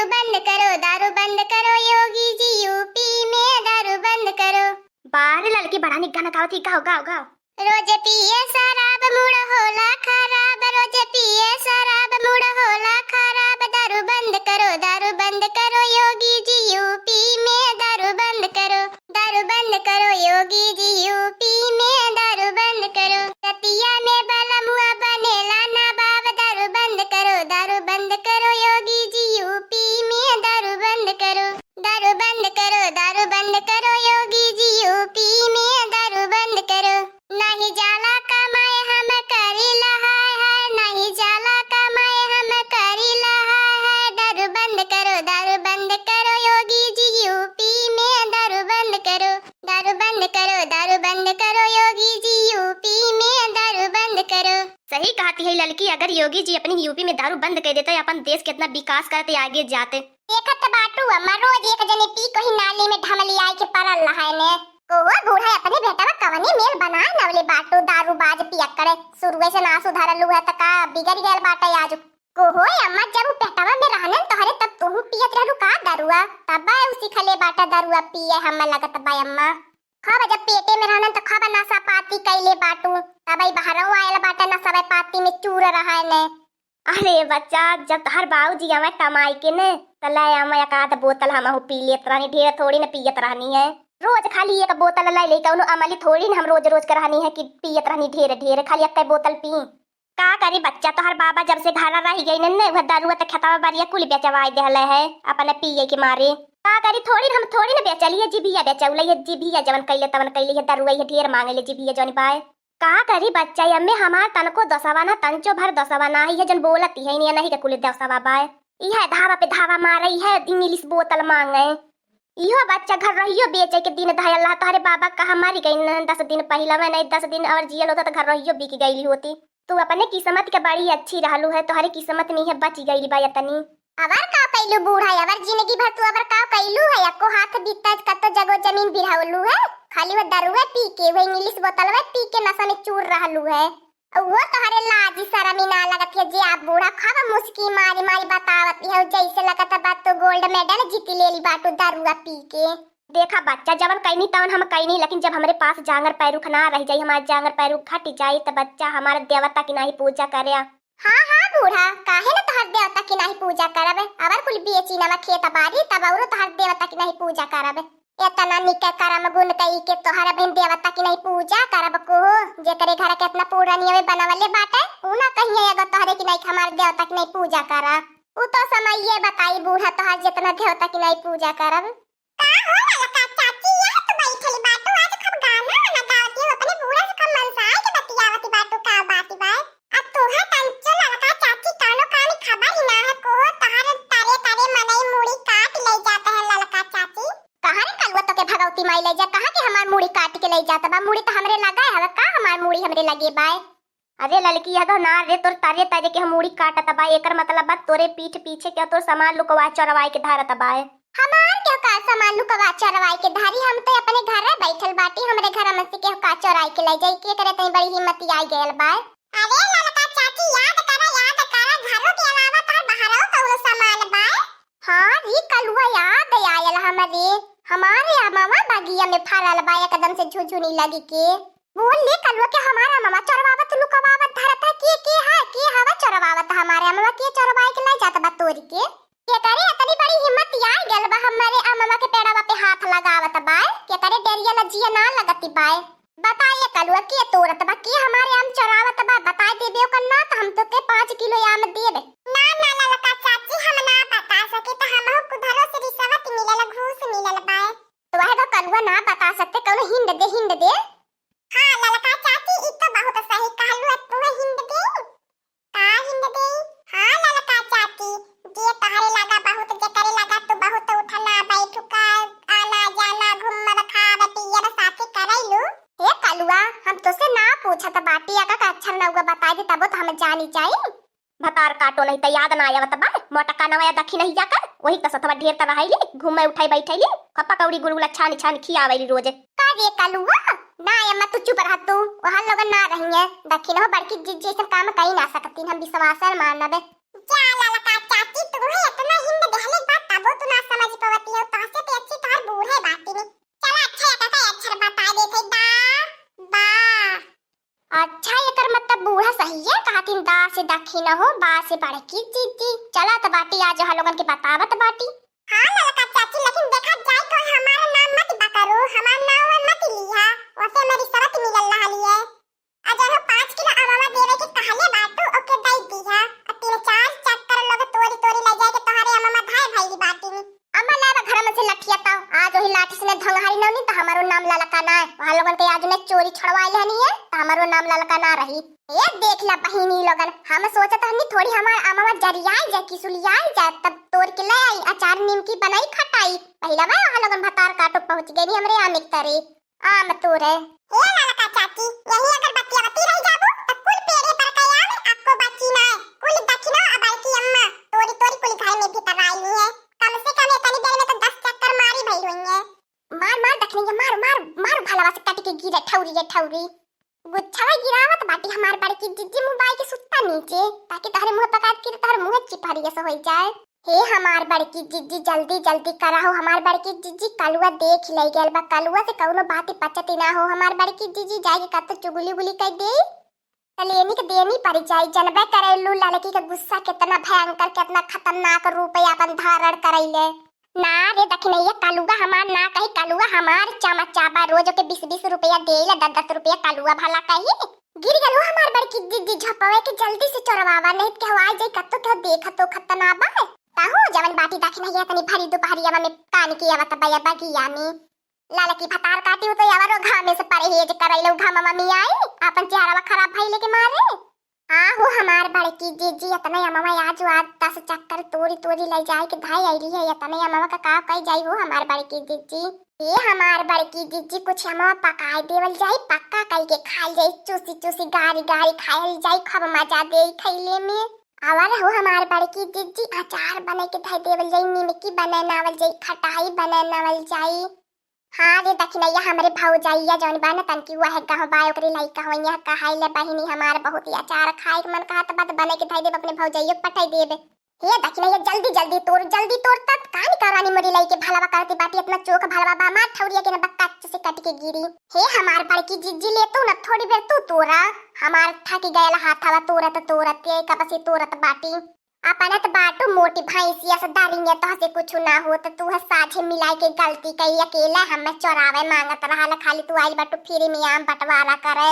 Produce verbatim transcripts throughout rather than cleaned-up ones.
बंद करो, दारू बंद करो, योगी जी यूपी में दारू बंद करो। बाहर लड़की बड़ा निक गाना गावत ही, गाओ, गाओ, गाओ। रोज पिए शराब, मूड होला खराब, रोज पिए शराब, मूड होला खराब, दारू बंद करो, दारू बंद करो, योगी जी यूपी में दारू बंद करो, दारू बंद करो, योगी जी यूपी में दारू बंद करो, रतिया में बलमुआ बनेला नवाब, दारू बंद करो, दारू बंद करो, योगी जी यूपी में दारू बंद करो, दारू बंद करो, दारू बंद करो, योगी जी यूपी में दारू बंद करो। नाही जाला कमाए हम करीला हाय हाय, नाही जाला कमाए हम करीला हाय हाय, दारू बंद करो, दारू बंद करो, योगी जी यूपी में दारू बंद करो, दारू बंद करो, दारू बंद करो, योगी जी यूपी में दारू बंद करो। सही कहती है लड़की, अगर योगी जी अपनी यूपी में दारू बंद कर देते, अपन देश कितना विकास करते, आगे जाते। देखत बाटू अम्मा, रोज एक जने पी कोही नाली में ढमली आए के पड़ल रहे ने। कोहो बूढ़ा अपने बेटवा कवने मेल बनाए नवले बाटू, दारूबाज पियक्कड़, शुरुए से ना सुधरलू है त का बिगड़ गयल बाटे आज। कोहो अम्मा, जब उ पेटवा में रहनन तोहरे तब तोहू पियत रहलू का दरुआ, तब उ सिखले बाटा दरुआ पिए हम्मा लगत बा अम्मा। खब जब पेटे में रहनन त खब नशा पाती कैले बाटू, तब ई बहरौ आयल बाटा नशा पाती में चूर रहा ने। अरे बच्चा, जब तोहर बाबूजी आवे कमाई के ने, त ले आवे एक आध बोतल, हमहू पी लेत रहनी, ढेर थोड़ी न पियत रहनी है। रोज खाली एक बोतल ले ले, कौनो अमली थोड़ी न हम रोज रोज के रहनी है कि पियत रहनी ढेर ढेर, खाली एक बोतल पी। का करी बच्चा, तोहर बाबा जब से घरा रह गई ने, वह दारुआ त खेतवा बारिया कुल बेचवाई देहले है अपने पिए के मारे। का करी, थोड़ी न हम थोड़ी न बेचली है, जिभिया बेचौले है, जिभिया जवन कैले तवन कैले है, दारुआ है ढेर मांगे ले जिभिया जौन बाय। का करी बच्चा, एमे हमार तनको दोसवा ना, तंचो भर दोसवा ना ही है, जन बोलती है नहीं, नहीं के कुल दोसवा बाय। इहे धावा पे धावा मारई है, इंग्लिश बोतल मांगे। इहो बच्चा घर रहियो बेचे के दिन धयल रहा, तोहरे बाबा कहा मरी गई न दस दिन पहले में, नहीं दस दिन और जियल होता तो घर रहियो बिक गई होती। तू अपने किस्मत के बड़ी अच्छी रहलू है, तोहरे किस्मत में है बच गई बा यतनी। अबर का कैलू बूढ़ा, अबर जिंदगी भर तू अबर का कैलू है? एको हाथ बीता कतो जगो जमीन बिरहलू है, खाली वो दरुए पी के, वो इंग्लिश बोतलवे पी के नशा में चूर रहलू है। वो तोहरे लाजी शरम ही ना लगत है जे आप बूढ़ा खब मुस्की मारी मारी बतावत है, जैसे लगत है बा तो गोल्ड मेडल जीती लेली बाटू दरुआ पी के। देखा बच्चा, जवन कैनी तवन हम कैनी, लेकिन जब हमरे पास जांगर पैरुख ना रह जाई, हमार जांगर पैरुख घट जाई, त बच्चा हमार देवता की नाही पूजा करे। हाँ, हाँ बूढ़ा, काहे न तोहर देवता की नाही पूजा करब? अबर कुल बेची नवा खेत बारी, तब औरो तोहर देवता की नाही पूजा करब। एतना निक करम गुण कई के तोहर बहिन देवता की नाही पूजा करब को? जेकरे घर के एतना पूरनिया में बनवले बाटे, उ ना कहिए अगर तोहरे की नाही हमार देवता की नाही पूजा करा। उ तो समइये बताई बूढ़ा, तोहर जेतना देवता की नाही पूजा करब। का हो ललका चाची, यह तो बैठल बाटू, आज खूब गाना वाना गावती हो, अपने बूढ़ा से खूब मनसाए के बतियावती बाटू, का बात बा? अब तोहर तंचो ललका चाची कानो कानी खबर ही ना है, को तोहर तारे तारे मनई मूड़ी काट ले जाते हैं ललका चाची। कहाँ रे कलुआ तोके भगवती माई ले जा, कहाँ के हमार मूड़ी काट के ले जात बा? मूड़ी तो हमरे लगा है, का हमार मूड़ी हमरे लगे बाय? अरे ललकी, यह तो ना रे, तोर तारे तारे के हम मूड़ी काटत बा, एकर मतलब बा तोरे पीठ पीछे के तोर सामान लुकवा चोरवाई के धारत बा। हमार केहू का सामान लुकवा चोरवाई के धारी? हम तो अपने घर बैठल बाटी, हमरे घर में से केहू का चोराई के ले जाई? के करे तनी बड़ी हिम्मत आई गयल बा। अरे ललका चाची, याद करा, याद करा, घरों के अलावा तोहर बाहरो कौनो सामान बा? हाँ रे कलुआ, याद आयल हमरे, हमारे अमवा बगिया में फरल बा एकदम से झुझुनी लगी के। बोल ले कलुआ के हमारा अमवा चोरवावत लुकवावत धरत है, के, के है, के हवा चोरवावत हमारे अमवा, के चोरवाए के ले जात बा तोरी के? के करे इतनी बड़ी हिम्मत आ गल बा हमारे अमवा के पेड़वा पे हाथ लगावत बा? के करे डरिया लजिया ना लगती बा? बताइए कलुआ के तोरत बा, के हमारे आम चोरावत बा, बताए देबे ओकर ना तो हम तोके पाँच किलो आम देबे। ना, ना ललका चाची, हम ना बता सके तो हमहू कुधरो से रिश्वत मिलल, घूस मिलल बा। तो वह तो कलुआ ना बता सकते, कौनो हिंड दे, हिंड दे। हाँ ललका चाची, ई तो बहुत सही कहलू, अब तू हिंड दे। का हिंद देई? हाँ ललका चाची, जे तहरे लगा बहुत, जेकरे लगा तू बहुत उठना बैठुका, आना जाना, घूमब खाब पियब साथे करैलू। हे कलुआ, हम तोसे ना पूछत बाटी, अका का अक्षर नौवा बताई दे तबो तो हम जानी जाई। भतार काटो नहीं त याद ना आवत बा, मोटका नवा या दखी नहीं जाकर, वही त सथवा ढेर त रहैली, घूमे उठाई बैठैली, खप्पा कौड़ी गुलगुला छान छान खियावैली रोजे। का रे कलुआ, ना अम्मा, तू चुप रह तू, वहाँ लोगन ना रहिए। दखिन हो बड़की जिज्जी ऐसन काम कही ना सकतीन, हम विश्वास न मानबे। जा ललका चाची, तुम्हें इतना हिंद देहले बा जिंदा से दखिन हो, बा से बड़की जिज्जी। चलत बाटी, आज ओह लोगन के बतावत बाटी। हाँ ललका चाची, लेकिन देखा जाए तो हमारा नाम मत बकरू, हमार नाम मत लिहा, वैसे मेरी शरत मिलल रहली है। आ जौन पाँच किलो अमवा देवे के कहले बाटू, ओके दई दिहा। आ तीन चार चक्कर लोग तोरी तोरी ले जाए के तोहरे अमवा धाय भइली बाटिन। अम्मा लावा घर में से लठिया ताव, आज वही लाठी से ने धंगारी नौनी त हमारो नाम ललका ना है। वहाँ लोगन के आज ने चोरी छड़वाई लेनी है त हमारो नाम ललका ना रही। ए देख ला बहिनी लोगन, हम सोचत हनी थोड़ी हमार अमवा जरियाई जाए, किसुलियाई जाए, तब तोड़ के ले आई, अचार निमकी बनाई खटाई। पहिला बार वहाँ लोगन भतार काटो पहुँच गई हमरे आमे के तरे। आम तोरे। ए ललका चाची, यही अगर बतियावती रह जाबू, त कुल पेड़े पर के आम आपको बची ना है। कुल दखिना आ बड़की अम्मा तोरी तोरी कुल घर में भीतर आई है। कम से कम इतनी देर में तो दस चक्कर मारी भई हुई है। मार, मार दखिना, मार, मार, मार भलवा से कट के गिरे ठौरी, ये ठौरी। गुच्छवा गिरावत बाटी हमार बड़की जिज्जी मुबाई के सुत्ता नीचे, ताकि तहरे मुँह पकात की तहरे मुँह चिपहरिया से होई जाए। हे हमार बड़की जिज्जी, जल्दी जल्दी करा हो, हमार बड़की जिज्जी कलुआ देख ले गयल बा, कलुआ से कौनो बात पचत ही ना हो, हमार बड़की जिज्जी जाए के कत चुगली उगली कर दे, त लेनी के देनी पड़ जाई। जनबे करेलू लड़की के गुस्सा कितना भयंकर, कितना खतरनाक रूप है अपन धारण करैले। ना रे दखिनैया, कलुआ हमार ना कही, कलुआ हमार चमचा बा, रोज ओके बीस बीस रुपया देला, दस दस रुपया कलुआ भला कही। गिर गल हो हमार बड़की जिज्जी झपवे के, जल्दी से चोरवावा, नहीं त केहू आ जाई, कत्तो केहू देखत ओखत त ना बा। ताहू जवन बाटी दखिनैया तनी भरी दुपहरिया में कान की आवत बा बगिया में। ललकी भतार काटी हो तो यावरो घामे से परहेज करैले, घामवा में आई, अपन चेहरावा खराब भइले के मारे। हाँ हो हमार बड़की जिज्जी, इतने अमवा आज, आज दस चक्कर तोरी तोरी ले जाए के धाई आइली है, इतने अमवा का का कई जाई हो हमार बड़की जिज्जी। ए हमार बड़की जिज्जी, कुछ अमवा पकाए देवल जाई, पक्का कई के खाइल जाई, चूसी चूसी गारी गारी खाइल जाई, खूब मजा देई खइले में। आवर हो हमार बड़की जिज्जी, अचार बने के धई देवल जाई, निमकी बने नावल जाई, खटाई बने नावल जाई। हाँ रे दखिनैया, हमरे भौजैया जौन बा न तनकी, वह गाँव बा, ओकरे लइका होइया, कहाई ले बहिनी हमार बहुत ही अचार खाए के मन कहत बा, त बने के धई देब, अपने भौजैया के पठाई देब। हे दखिनैया, जल्दी जल्दी तोड़, जल्दी तोड़, तब का निकारानी मोरी लइके भलवा करती बाटी, इतना चोख भलवा बा, मार ठौरिया के न बक्का से कट के गिरी। हे हमार बड़की जिज्जी, ले तू न थोड़ी बेर तू तोरा, हमार थक गयल हाथवा तोरत तोरत, ये कब से तोरत बाटी। अपना त बाटू मोटी भैंसिया से दरिया, तोहसे कुछ ना होत, तू है साझे मिलाई के गलती कई, अकेला हमें चोरावे मांगत रहल, खाली तू आइल बाटू फ्री में आम बंटवारा करे।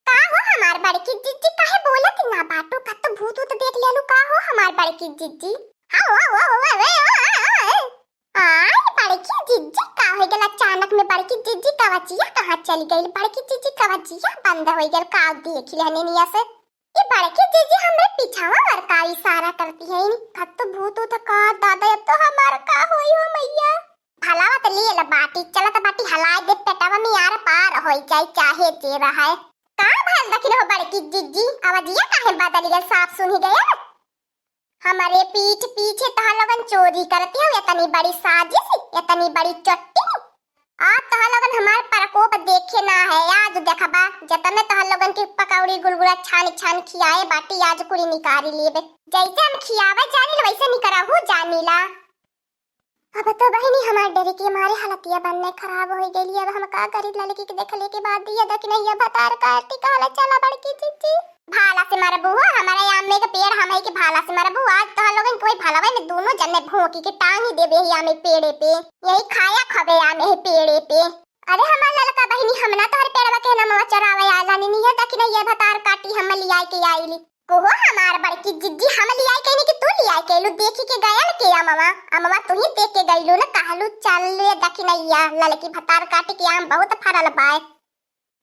का हो हमार बड़की जिज्जी, काहे बोलत ना बाटू, कत भूत उत देख लेलू का हो हमार बड़की जिज्जी? हाँ, ओ, ओ, ओ, ओ, ओ, ओ, ओ। आय बड़की जिज्जी, का हो गल अचानक में बड़की जिज्जी कवचिया कहाँ चली गई? बड़की जिज्जी कवचिया बंद हो गल, का देख लेने निया से? ई बड़की जिज्जी हमरे पिछावा पर का इशारा करती है? इन कत भूत उत का दादा, ये तो हमार का होई हो मैया? भलावा त लिए ला बाटी, चलत बाटी हलाए दे पेटवा में आर पार होई जाए चाहे जे रहे। का भल दखिन हो बड़की जिज्जी, आवाजिया काहे बदल गया, साफ सुनी गया? हमारे पीठ पीछे तोहर लोगन चोरी करती हो, इतनी बड़ी साजिश, इतनी बड़ी चट्टी। आज तोहर लोगन हमार प्रकोप देखे ना है, आज देखबा जतने तोहर लोगन की पकौड़ी गुलगुला छान छान खियाए बाटी, आज कुली निकारी लेबे। जैसे हम खियावे जानी वैसे निकरहू जानीला। अब तो बहिनी हमार डर के मारे हालतिया बनने खराब हो गई। अब हम का करी, लड़की के देखले के बाद ये दखिनैया भतार काटी कहला चला बड़की जिज्जी। भाला से मरबू हो, हमारे आमे के पेड़ हमें के भाला से मरबू। आज तोहर लोगन कोई भलवा में दोनों जने भोंकी के टांग ही देबे ही आमे पेड़े पे। यही खाया खबे आमे ही पेड़े पे। अरे हमार ललका बहिनी, हम ना तोहर पेड़वा के नमवा चोरावे आला नी, ये दखिनैया भतार काटी हम लियाई के आईली। कोहो हमार बड़की जिज्जी, हम लियाई कहनी कि तू लियाई कहलू, देखी के गयल के अमवा, अमवा तू ही देख के गईलू न, कहलू चल ले दखिनैया, ललकी भतार काटी के आम बहुत फरल बाय।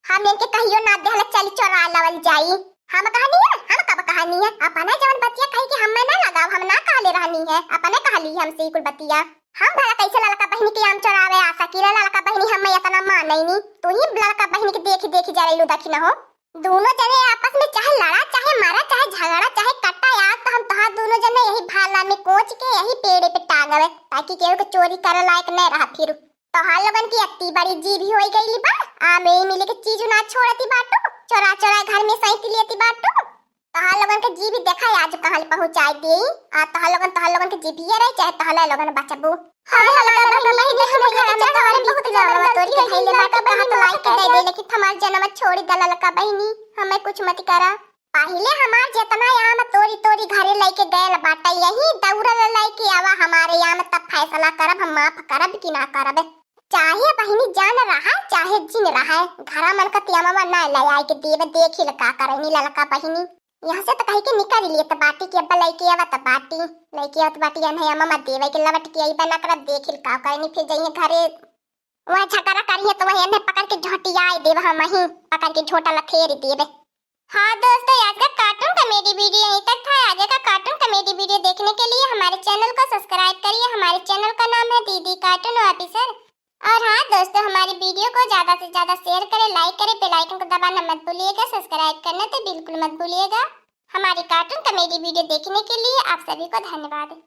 हम इनके कहियो ना देहल, चल चोरा लवल जाई। हम कहनी है, हम कब कहनी है? अपने जवन बतिया कही कि हमें ना लगाव, हम ना कहले रहनी है, अपने कहली हमसे ई कुल बतिया। हम भला कैसे ललका बहिनी के आम चोरावे आ सकीला? ललका बहिनी हमें इतना मानैनी, तू ही ललका बहिनी के देखी देखी जरेलू दखिन हो। दोनों जने आपस में चाहे लड़ा, चाहे मारा, चाहे झगड़ा, चाहे कटा, आज तो हम तोहार दोनों जने यही भाला में कोच के यही पेड़े पे टांगवे, ताकि केहू के चोरी करे लायक न रहा। फिर तोहार लोगन की अत्ती बड़ी जीभी होई गईली बा, आ में मिले के चीज ना छोड़ती बाटू, चोरा चोरा घर में सैंती लेती बाटू। तोहार लोगन के जीभी देखा आज कहाँ ले पहुँचाई दे। आ तोहार लोगन, तोहार लोगन के जीभिए रही, चाहे तोहार लोगन बचबू। हाय ललका बहिनी, हम घर में तोहरे बहुत जबरवा तोरी के खैले बाटे, कहा तो लाई के दे दे, लेकिन हमार जनवा छोड़ी द ललका बहिनी, हमें कुछ मत करा। पहिले हमार जेतना आम तोरी तोरी घरे लइके गयल बाटे, यही दौड़ल लइके आवा हमारे आम, तब फैसला करब हम माफ करब कि ना करब। चाहे बहिनी जान रहा चाहे जिन रहा, घरा मन का तियमवा ना ले आए के देब, देखी ल का करनी ललका बहिनी। यहाँ से तो कही के निकल लिए तो बाटी के अब्बा लइके आवत बाटी, लइके आवत बाटी अनहे अम्मा देवे के लवट के आई बना करब, देखी ल का करनी फिर जइए घरे। वह झगड़ा करिए तो वह एन्हे पकड़ के झोटियाए देब, हम ही पकड़ के झोटा लखेर देब। हाँ दोस्तों, आज का कार्टून कॉमेडी वीडियो यहीं तक था। आगे का कार्टून कॉमेडी वीडियो देखने के लिए हमारे चैनल को सब्सक्राइब करिए। हमारे चैनल का नाम है दीदी कार्टून ऑफिसर। और हाँ दोस्तों, हमारी वीडियो को ज़्यादा से ज़्यादा शेयर करें, लाइक करें, बेल आइकन को दबाना मत भूलिएगा, सब्सक्राइब करना तो बिल्कुल मत भूलिएगा। हमारी कार्टून कॉमेडी वीडियो देखने के लिए आप सभी को धन्यवाद।